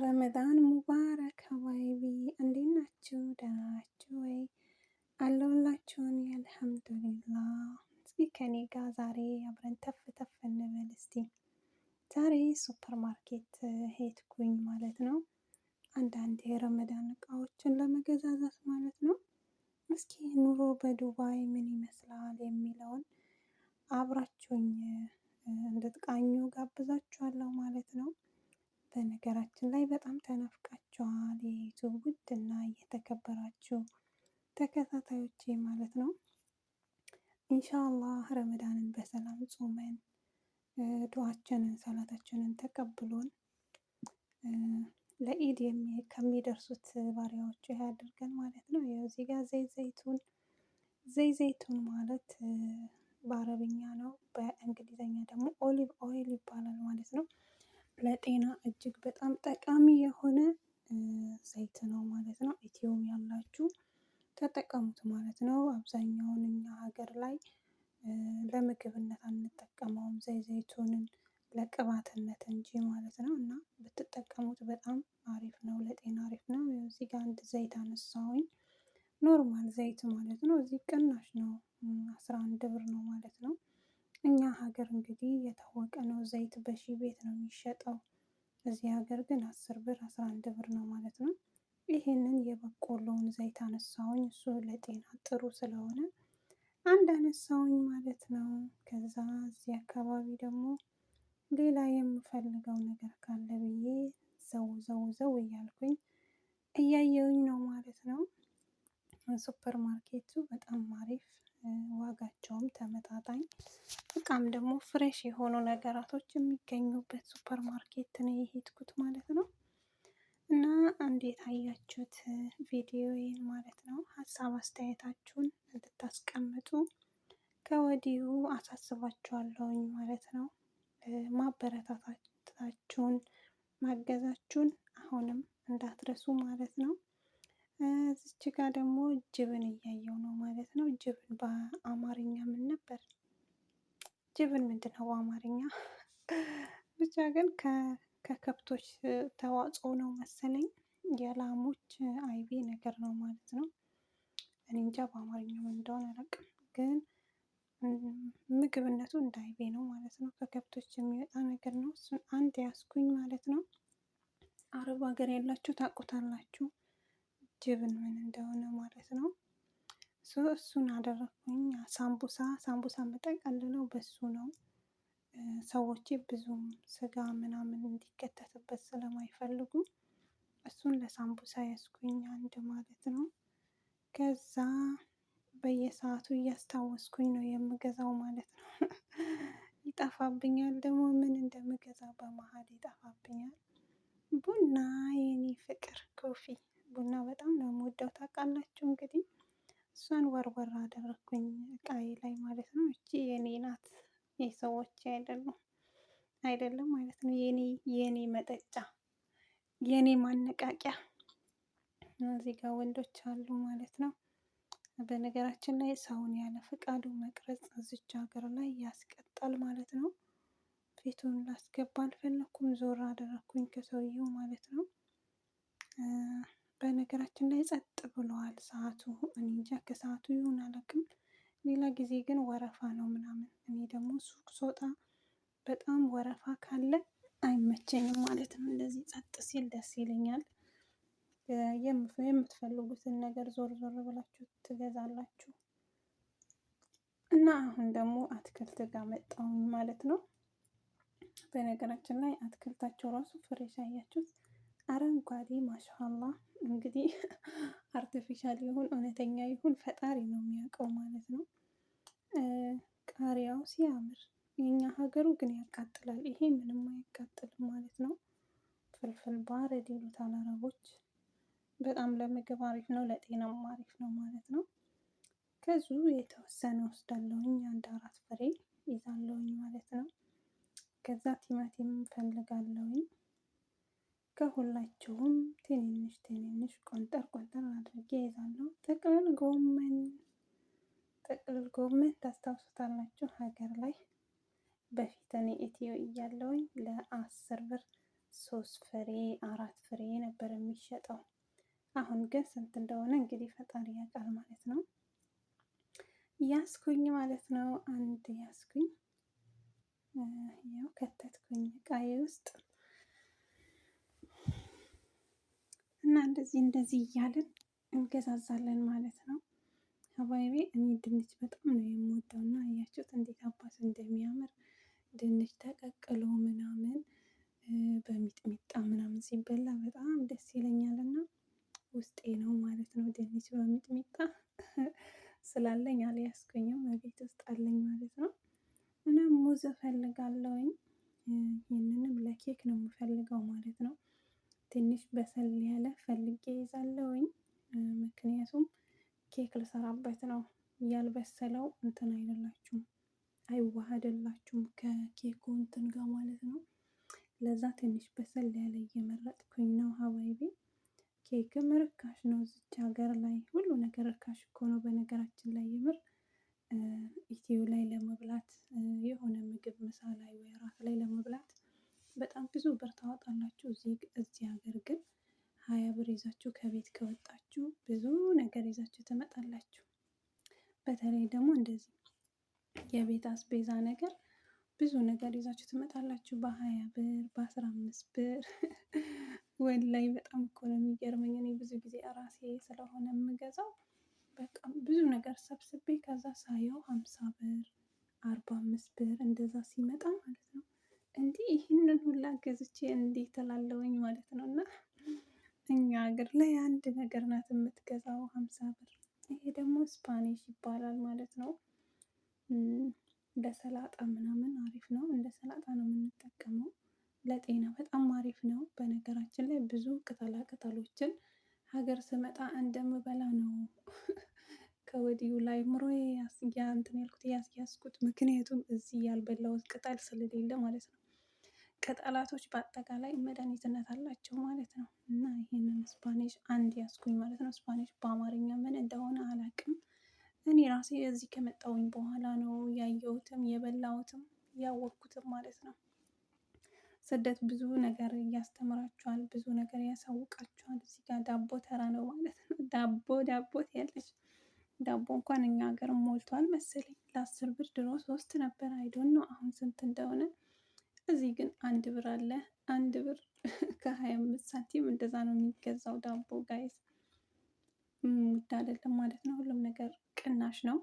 ረመዳን ሙባረክ حبايبي፣ እንዴት ናችሁ? ደህና ናችሁ ወይ? አለሁላችሁ እኔ አልሐምዱሊላህ። እስኪ ከኔ ጋር ዛሬ አብረን ተፍ ተፍ እንበል እስቲ። ዛሬ ሱፐር ማርኬት ሄድኩኝ ማለት ነው። አንዳንድ የረመዳን እቃዎችን ለመገዛዛት ማለት ነው። እስኪ ኑሮ በዱባይ ምን ይመስላል የሚለውን አብራችሁኝ እንድትቃኙ ጋብዛችኋለሁ ማለት ነው። በነገራችን ላይ በጣም ተናፍቃችኋል የዩቱብ ውድ እና እየተከበራችሁ ተከታታዮቼ ማለት ነው። ኢንሻአላህ ረመዳንን በሰላም ጾመን ዱዓችንን ሰላታችንን ተቀብሎን ለኢድ ከሚደርሱት ባሪያዎቹ ያድርገን ማለት ነው። ይኸው እዚህ ጋር ዘይት ዘይቱን ዘይት ዘይቱን ማለት በአረብኛ ነው። በእንግሊዘኛ ደግሞ olive oil ይባላል ማለት ነው። ለጤና እጅግ በጣም ጠቃሚ የሆነ ዘይት ነው ማለት ነው። ኢትዮም ያላችሁ ተጠቀሙት ማለት ነው። አብዛኛውን እኛ ሀገር ላይ ለምግብነት አንጠቀመውም ዘይት ዘይቱንን ለቅባትነት እንጂ ማለት ነው። እና ብትጠቀሙት በጣም አሪፍ ነው፣ ለጤና አሪፍ ነው። እዚህ ጋር አንድ ዘይት አነሳሁኝ፣ normal ዘይት ማለት ነው። እዚህ ቅናሽ ነው፣ 11 ብር ነው ማለት ነው። እኛ ሀገር እንግዲህ የታወቀ ነው፣ ዘይት በሺ ቤት ነው የሚሸጠው። እዚህ ሀገር ግን 10 ብር 11 ብር ነው ማለት ነው። ይሄንን የበቆሎውን ዘይት አነሳሁኝ፣ እሱ ለጤና ጥሩ ስለሆነ አንድ አነሳሁኝ ማለት ነው። ከዛ እዚህ አካባቢ ደግሞ ሌላ የምፈልገው ነገር ካለ ብዬ ዘው ዘው ዘው እያልኩኝ እያየሁኝ ነው ማለት ነው። ሱፐር ማርኬቱ በጣም አሪፍ፣ ዋጋቸውም ተመጣጣኝ፣ በጣም ደግሞ fresh የሆኑ ነገራቶች የሚገኙበት ሱፐር ማርኬት ነው የሄድኩት ማለት ነው። እና እንዴት አያችሁት ቪዲዮዬን ማለት ነው። ሀሳብ አስተያየታችሁን እንድታስቀምጡ ከወዲሁ አሳስባችኋለሁኝ ማለት ነው። ማበረታታችሁን ማገዛችሁን አሁንም እንዳትረሱ ማለት ነው። እዚች ጋ ደግሞ جبن እያየው ነው ማለት ነው። جبن በአማርኛ ምን ነበር? جبن ምንድን ነው በአማርኛ? ብቻ ግን ከከብቶች ተዋጽኦ ነው መሰለኝ፣ የላሞች አይቤ ነገር ነው ማለት ነው። እኔ እንጃ በአማርኛ ምን እንደሆነ አላውቅም፣ ግን ምግብነቱ እንደ አይቤ ነው ማለት ነው። ከከብቶች የሚወጣ ነገር ነው። እሱን አንድ ያስኩኝ ማለት ነው። አረብ ሀገር ያላችሁ ታውቁታላችሁ جبن ምን እንደሆነ ማለት ነው። እሱን አደረኩኝ። ሳምቡሳ ሳምቡሳ መጠቀልለው በሱ ነው። ሰዎቼ ብዙም ስጋ ምናምን እንዲከተትበት ስለማይፈልጉ እሱን ለሳምቡሳ ያስኩኝ አንድ ማለት ነው። ከዛ በየሰዓቱ እያስታወስኩኝ ነው የምገዛው ማለት ነው። ይጠፋብኛል ደግሞ ምን እንደምገዛ በመሀል ይጠፋብኛል። ቡና የኔ ፍቅር coffee ቡና በጣም ነው የምወደው ታውቃላችሁ። እንግዲህ እሷን ወርወር አደረኩኝ እቃዬ ላይ ማለት ነው። እቺ የኔ ናት፣ የሰዎች አይደለም አይደለም ማለት ነው። የኔ የኔ መጠጫ የኔ ማነቃቂያ። እዚህ ጋር ወንዶች አሉ ማለት ነው። በነገራችን ላይ ሰውን ያለ ፈቃዱ መቅረጽ እዚች ሀገር ላይ ያስቀጣል ማለት ነው። ፊቱን ላስገባ አልፈለኩም፣ ዞር አደረኩኝ ከሰውየው ማለት ነው። በነገራችን ላይ ጸጥ ብለዋል ሰዓቱ። እኔ እንጃ ከሰዓቱ ይሁን አላውቅም። ሌላ ጊዜ ግን ወረፋ ነው ምናምን። እኔ ደግሞ ሱቅ ስወጣ በጣም ወረፋ ካለ አይመቸኝም ማለት ነው። እንደዚህ ጸጥ ሲል ደስ ይለኛል። የምትፈልጉትን ነገር ዞር ዞር ብላችሁ ትገዛላችሁ። እና አሁን ደግሞ አትክልት ጋር መጣሁኝ ማለት ነው። በነገራችን ላይ አትክልታቸው ራሱ fresh አያችሁት፣ አረንጓዴ ማሻአላህ። እንግዲህ artificial ይሁን እውነተኛ ይሁን ፈጣሪ ነው የሚያውቀው ማለት ነው። ቃሪያው ሲያምር፣ የኛ ሀገሩ ግን ያቃጥላል። ይሄ ምንም አያቃጥልም ማለት ነው። فلفل بارد ይሉታል አረቦች። በጣም ለምግብ አሪፍ ነው፣ ለጤናም አሪፍ ነው ማለት ነው። ከዙ የተወሰነ ወስዳለሁኝ፣ አንድ አራት ፍሬ ይዛለሁኝ ማለት ነው። ከዛ ቲማቲም ፈልጋለሁኝ። ከሁላቸውም ትንንሽ ትንንሽ ቆንጠር ቆንጠር አድርጌ ይዛለሁ። ጥቅል ጎመን፣ ጥቅል ጎመን ታስታውሱታላችሁ ሀገር ላይ በፊት እኔ ኢትዮ እያለሁኝ ለ10 ብር 3 ፍሬ 4 ፍሬ ነበር የሚሸጠው። አሁን ግን ስንት እንደሆነ እንግዲህ ፈጣሪ ያውቃል ማለት ነው። ያስኩኝ ማለት ነው። አንድ ያስኩኝ ያው ከተትኩኝ እቃዬ ውስጥ እና እንደዚህ እንደዚህ እያልን እንገዛዛለን ማለት ነው። حبايبي እኔ ድንች በጣም ነው የምወደው እና አያችሁት እንዴት አባቱ እንደሚያምር ድንች ተቀቅሎ ምናምን በሚጥሚጣ ምናምን ሲበላ በጣም ደስ ይለኛል እና ውስጤ ነው ማለት ነው። ድንች በሚጥሚጣ ስላለኝ አልያዝኩኝም በቤት ውስጥ አለኝ ማለት ነው። እና ሙዝ እፈልጋለሁኝ ይህንንም ለኬክ ነው የምፈልገው ማለት ነው። ትንሽ በሰል ያለ ፈልጌ እይዛለሁኝ ምክንያቱም ኬክ ልሰራበት ነው። ያልበሰለው እንትን አይደላችሁም አይዋሃደላችሁም ከኬኩ እንትን ጋር ማለት ነው። ለዛ ትንሽ በሰል ያለ እየመረጥኩኝ ነው حبايبي። ኬክም ርካሽ ነው እዚች ሀገር ላይ ሁሉ ነገር ርካሽ እኮ ነው። በነገራችን ላይ የምር ኢትዮ ላይ ለመብላት የሆነ ምግብ ምሳ ላይ ወይ እራት ላይ ለመብላት በጣም ብዙ ብር ታወጣላችሁ። እዚህ ሀገር ግን 20 ብር ይዛችሁ ከቤት ከወጣችሁ ብዙ ነገር ይዛችሁ ትመጣላችሁ። በተለይ ደግሞ እንደዚህ የቤት አስቤዛ ነገር ብዙ ነገር ይዛችሁ ትመጣላችሁ። በ20 ብር በ15 ብር ወላይ በጣም እኮ ነው የሚገርመኝ። እኔ ብዙ ጊዜ ራሴ ስለሆነ የምገዛው በቃ ብዙ ነገር ሰብስቤ ከዛ ሳየው 50 ብር 45 ብር እንደዛ ሲመጣ ማለት ነው። እንዲህ ይህንን ሁላ ገዝቼ እንዴት እላለሁኝ ማለት ነው። እና እኛ ሀገር ላይ አንድ ነገር ናት የምትገዛው 50 ብር። ይሄ ደግሞ Spanish ይባላል ማለት ነው። ለሰላጣ ምናምን አሪፍ ነው። እንደ ሰላጣ ነው የምንጠቀመው። ለጤና በጣም አሪፍ ነው። በነገራችን ላይ ብዙ ቅጠላ ቅጠሎችን ሀገር ስመጣ እንደምበላ ነው ከወዲሁ ላይ ምሮዬ እንትን ያልኩት ያስያዝኩት ምክንያቱም እዚህ ያልበላሁት ቅጠል ስለሌለ ማለት ነው። ቅጠላቶች በአጠቃላይ መድኃኒትነት አላቸው ማለት ነው። እና ይሄንን Spanish አንድ ያዝኩኝ ማለት ነው። Spanish በአማርኛ ምን እንደሆነ አላውቅም። እኔ ራሴ እዚህ ከመጣሁኝ በኋላ ነው ያየሁትም የበላሁትም ያወቅኩትም ማለት ነው። ስደት ብዙ ነገር ያስተምራችኋል፣ ብዙ ነገር ያሳውቃችኋል። እዚህ ጋር ዳቦ ተራ ነው ማለት ነው። ዳቦ ዳቦ ትያለሽ። ዳቦ እንኳን እኛ ሀገር ሞልቷል መሰለኝ ለ10 ብር ድሮ 3 ነበር። I don't know አሁን ስንት እንደሆነ። እዚህ ግን 1 ብር አለ። 1 ብር ከ25 ሳንቲም እንደዛ ነው የሚገዛው ዳቦ guys። ውድ አይደለም ማለት ነው። ሁሉም ነገር ቅናሽ ነው።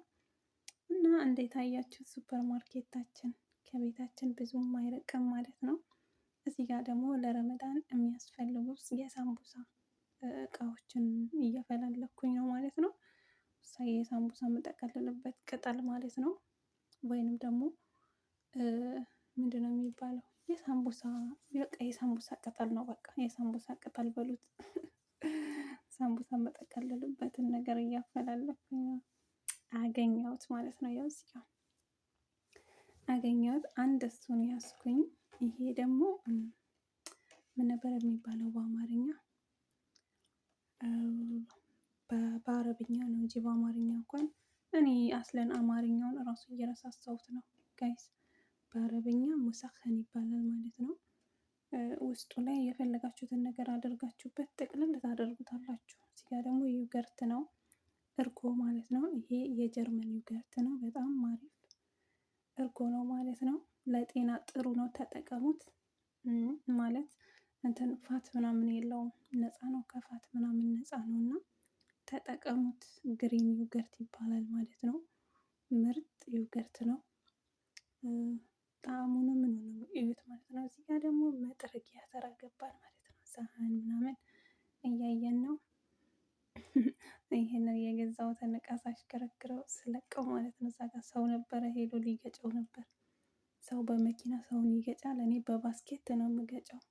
እና እንዴት አያችሁ ሱፐር ማርኬታችን ከቤታችን ብዙም አይርቅም ማለት ነው። እዚህ ጋር ደግሞ ለረመዳን የሚያስፈልጉ የሳምቡሳ እቃዎችን እየፈላለኩኝ ነው ማለት ነው። የሳምቡሳ የምጠቀልልበት ቅጠል ማለት ነው። ወይንም ደግሞ ምንድነው የሚባለው? የሳምቡሳ በቃ የሳምቡሳ ቅጠል ነው። በቃ የሳምቡሳ ቅጠል በሉት። ሳምቡሳ የምጠቀልልበትን ነገር እያፈላለኩኝ ነው። አገኘሁት ማለት ነው። ያው እዚህ ጋር አገኘሁት። አንድ እሱን ያዝኩኝ። ይሄ ደግሞ ምን ነበር የሚባለው በአማርኛ? በአረብኛ ነው እንጂ በአማርኛ እንኳን እኔ أصلا አማርኛውን እራሱ እየረሳሳሁት ነው guys። በአረብኛ مسخن ይባላል ማለት ነው። ውስጡ ላይ የፈለጋችሁትን ነገር አድርጋችሁበት ጥቅልል ታደርጉታላችሁ። እዚህ ጋር ደግሞ yogurt ነው፣ እርጎ ማለት ነው። ይሄ የጀርመን yogurt ነው። በጣም አሪፍ እርጎ ነው ማለት ነው። ለጤና ጥሩ ነው፣ ተጠቀሙት። ማለት እንትን fat ምናምን የለውም፣ ነፃ ነው፣ ከ fat ምናምን ነፃ ነው እና ተጠቀሙት። Green yogurt ይባላል ማለት ነው። ምርጥ yogurt ነው። ጣዕሙንም ምኑንም እዩት ማለት ነው። እዚህ ጋር ደግሞ መጥረጊያ ተራ ገባን ማለት ነው። ሳህን ምናምን እያየን ነው። ይሄንን የገዛሁትን እቃ ሳሽከረክረው ስለቀው ማለት ነው። እዛ ጋር ሰው ነበረ፣ ሄዶ ሊገጨው ነበር። ሰው በመኪና ሰውን ይገጫል፣ እኔ በባስኬት ነው የምገጨው።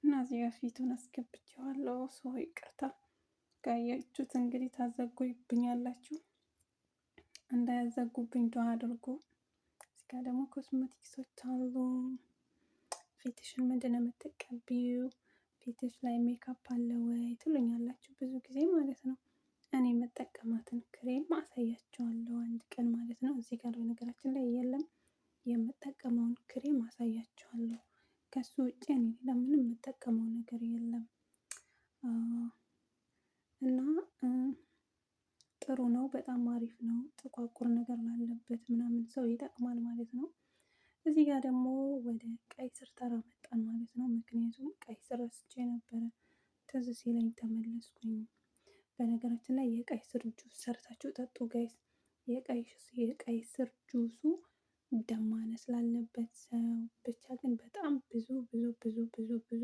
እና እዚህ ጋር ፊቱን አስገብቼዋለሁ። ሰው ይቅርታ ካያችሁት እንግዲህ ታዘጉብኛላችሁ። እንዳያዘጉብኝ ዱአ አድርጉ። እዚህ ጋር ደግሞ ኮስሞቲክሶች አሉ። ፊትሽን ምንድን ነው የምትቀቢው? ፊትሽ ላይ ሜካፕ አለ ወይ ትሉኛላችሁ ብዙ ጊዜ ማለት ነው። እኔ የምጠቀማትን ክሬም አሳያችኋለሁ አንድ ቀን ማለት ነው። እዚህ ጋር በነገራችን ላይ የለም፣ የምጠቀመውን ክሬም አሳያችኋለሁ። ከሱ ውጪ እኔ ሌላ ምንም የምጠቀመው ነገር የለም። እና ጥሩ ነው፣ በጣም አሪፍ ነው። ጥቋቁር ነገር ላለበት ምናምን ሰው ይጠቅማል ማለት ነው። እዚህ ጋር ደግሞ ወደ ቀይ ስር ተራ መጣን ማለት ነው። ምክንያቱም ቀይ ስር ረስቼ ነበረ፣ ትዝ ሲለኝ ተመለስኩኝ። በነገራችን ላይ የቀይ ስር ጁስ ሰርታችሁ ጠጡ guys። የቀይ ስር ጁሱ ደም ማነስ ላለበት ሰው ብቻ ግን በጣም ብዙ ብዙ ብዙ ብዙ ብዙ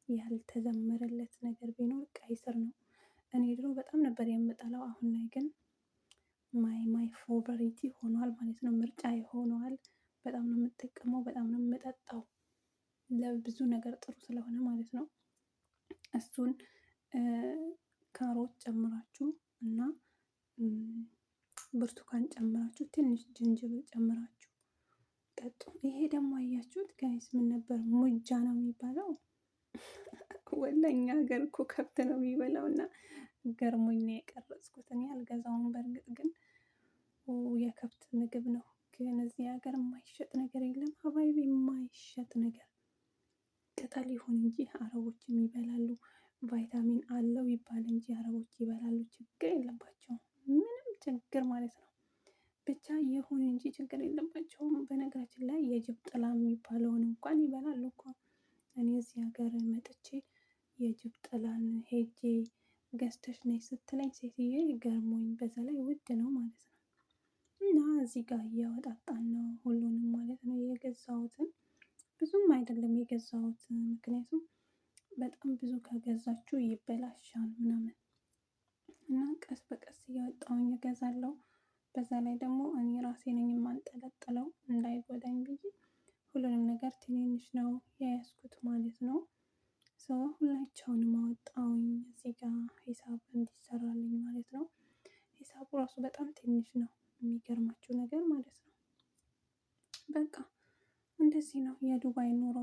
ያልተዘመረለት ነገር ቢኖር ቀይ ስር ነው። እኔ ድሮ በጣም ነበር የምጠላው። አሁን ላይ ግን my favorite ሆኗል ማለት ነው። ምርጫ ሆኗል። በጣም ነው የምጠቀመው፣ በጣም ነው የምጠጣው። ለብዙ ነገር ጥሩ ስለሆነ ማለት ነው። እሱን ካሮት ጨምራችሁ እና ብርቱካን ጨምራችሁ ትንሽ ጅንጅብል ጨምራችሁ ጠጡ። ይሄ ደግሞ አያችሁት guys ምን ነበር? ሙጃ ነው የሚባለው። ወላሂ እኛ ሀገር እኮ ከብት ነው የሚበላው እና ገርሞኝ ነው የቀረጽኩት። እኔ አልገዛውም። በእርግጥ ግን የከብት ምግብ ነው። ግን እዚህ ሀገር የማይሸጥ ነገር የለም حبايبي፣ የማይሸጥ ነገር ቅጠል ይሁን እንጂ አረቦችም ይበላሉ። ቫይታሚን አለው ይባል እንጂ አረቦች ይበላሉ። ችግር የለባቸውም፣ ምንም ችግር ማለት ነው። ብቻ ይሁን እንጂ ችግር የለባቸውም። በነገራችን ላይ የጅብ ጥላ የሚባለውን እንኳን ይበላሉ እኮ። እኔ እዚህ ሀገር መጥቼ የጅብ ጥላን ሄጄ ገዝተሽ ነይ ስትለኝ ሴትዬ ገርሞኝ፣ በዛ ላይ ውድ ነው ማለት ነው። እና እዚህ ጋር እያወጣጣን ነው ሁሉንም ማለት ነው የገዛሁትን። ብዙም አይደለም የገዛሁት፣ ምክንያቱም በጣም ብዙ ከገዛችሁ ይበላሻል ምናምን እና ቀስ በቀስ እያወጣሁኝ እገዛለሁ። በዛ ላይ ደግሞ እኔ ራሴ ነኝ የማንጠለጥለው እንዳይጎዳኝ ብዬ ሁሉንም ነገር ትንንሽ ነው የያዝኩት ማለት ነው። ሰው ሁላቸውንም አወጣሁኝ እዚህ ጋር ሂሳብ እንዲሰራልኝ ማለት ነው። ሂሳቡ ራሱ በጣም ትንሽ ነው የሚገርማችሁ ነገር ማለት ነው። በቃ እንደዚህ ነው የዱባይ ኑሮ።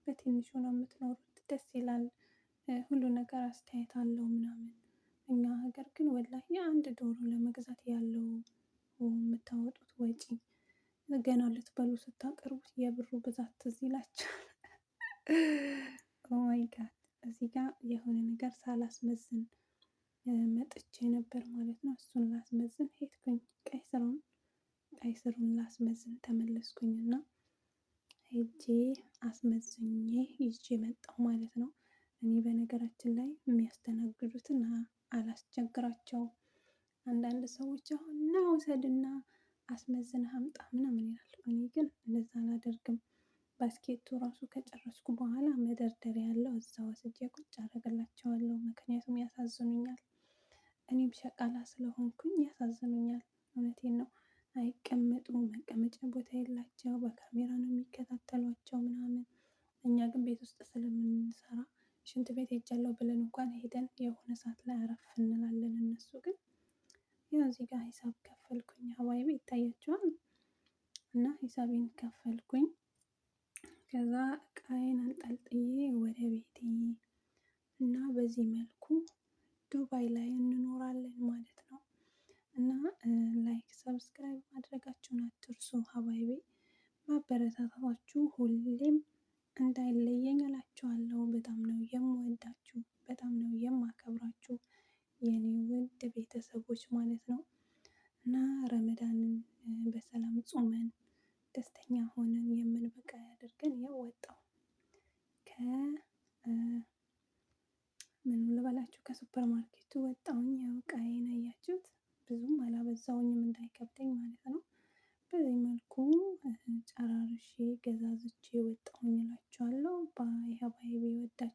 በትንሹ ነው የምትኖሩት። ደስ ይላል። ሁሉ ነገር አስተያየት አለው ምናምን። እኛ ሀገር ግን ወላሂ አንድ ዶሮ ለመግዛት ያለው የምታወጡት ወጪ ገና ልትበሉ ስታቀርቡት የብሩ ብዛት ትዝ ይላችኋል። Oh my God፣ እዚህ ጋር የሆነ ነገር ሳላስመዝን መጥቼ ነበር ማለት ነው። እሱን ላስመዝን ሄድኩኝ። ቀይ ስሩን ላስመዝን ተመለስኩኝ እና ሄጄ አስመዝኜ ይዤ መጣሁ ማለት ነው። እኔ በነገራችን ላይ የሚያስተናግዱትን አላስቸግራቸውም። አንዳንድ ሰዎች አሁን ና ውሰድና አስመዝነህ አምጣ ምናምን ይላሉ። እኔ ግን እንደዛ አላደርግም። ባስኬቱ ራሱ ከጨረስኩ በኋላ መደርደሪያ ያለው እዛ ወስጄ ቁጭ አደርግላቸዋለሁ። ምክንያቱም ያሳዝኑኛል። እኔም ሸቃላ ስለሆንኩኝ ያሳዝኑኛል። እውነቴን ነው። አይቀመጡም፣ መቀመጫ ቦታ የላቸው፣ በካሜራ ነው የሚከታተሏቸው ምናምን። እኛ ግን ቤት ውስጥ ስለምንሰራ ሽንት ቤት ሄጃለሁ ብለን እንኳን ሄደን የሆነ ሰዓት ላይ አረፍ እንላለን። እነሱ ግን ያው እዚህ ጋር ሂሳብ ከፈልኩኝ حبايبي ይታያቸዋል። እና ሂሳቤን ከፈልኩኝ። ከዛ እቃዬን አንጠልጥዬ ወደ ቤቴ እና በዚህ መልኩ ዱባይ ላይ እንኖራለን ማለት ነው። እና like subscribe ማድረጋችሁን አትርሱ حبايبي። ማበረታታችሁ ሁሌም እንዳይለየኝ እላችኋለሁ። በጣም ነው የምወዳችሁ፣ በጣም ነው የማከብራችሁ የኔ ውድ ቤተሰቦች ማለት ነው። እና ረመዳንን በሰላም ጾመን ደስተኛ ሆነን የምንበቃ ያደርገን። ያው ወጣው ምን ልበላችሁ ከሱፐር ማርኬቱ ወጣሁኝ። ያው እቃዬን አያችሁት፣ ብዙም አላበዛውኝም እንዳይከብደኝ ማለት ነው። በዚህ መልኩ ጨራርሼ ገዛዝቼ ወጣሁኝ እላችኋለሁ። Bye حبايبي፣ ወዳችኋለሁ።